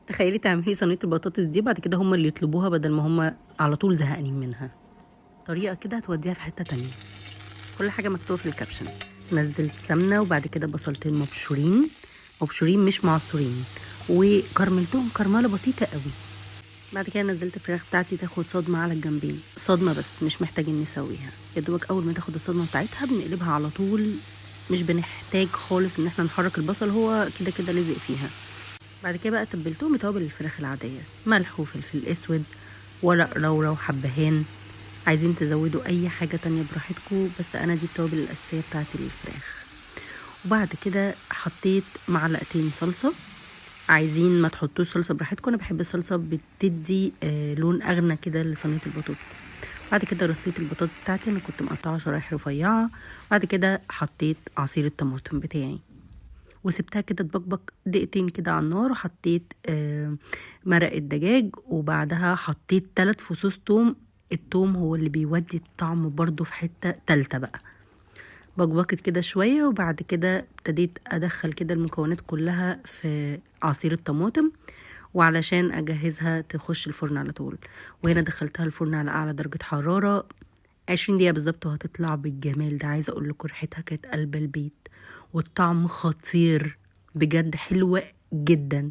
تخيلي تعملي صينية البطاطس دي بعد كده هم اللي يطلبوها بدل ما هم على طول زهقانين منها. طريقه كده هتوديها في حتة تانية. كل حاجة مكتوبة في ال caption. نزلت سمنه وبعد كده بصلتين مبشورين، مبشورين مش معصورين، وكرملتهم كرمله بسيطة قوي. بعد كده نزلت الفراخ بتاعتي تاخد صدمة على الجنبين، صدمة بس مش محتاجين نسويها، يا دوبك اول ما تاخد الصدمة بتاعتها بنقلبها على طول، مش بنحتاج خالص ان احنا نحرك البصل، هو كده كده لزق فيها. بعد كده بقى تبلتهم بتوابل الفراخ العادية، ملح وفلفل اسود، ورق لورا وحبهان. عايزين تزودوا اي حاجة تانية براحتكم، بس انا دي التوابل الاساسية بتاعتي للفراخ. وبعد كده حطيت معلقتين صلصة، عايزين ما تحطوش صلصة براحتكم، انا بحب الصلصة بتدي لون اغنى كده لصينية البطاطس. بعد كده رصيت البطاطس بتاعتي، انا كنت مقطعة شرايح رفيعة. بعد كده حطيت عصير الطماطم بتاعي وسبتها كده تبقبق دقيقتين كده على النار، وحطيت مرق الدجاج، وبعدها حطيت 3 فصوص توم. التوم هو اللي بيودي الطعم برضو في حتة تالتة بقى. بقبقت كده شوية، وبعد كده ابتديت أدخل كده المكونات كلها في عصير الطماطم، وعلشان أجهزها تخش الفرن على طول. وهنا دخلتها الفرن على أعلى درجة حرارة 20 دقيقة بالظبط، وهتطلع بالجمال ده. عايزة أقول لكم ريحتها كانت قلب البيت، والطعم خطير بجد، حلوة جدا.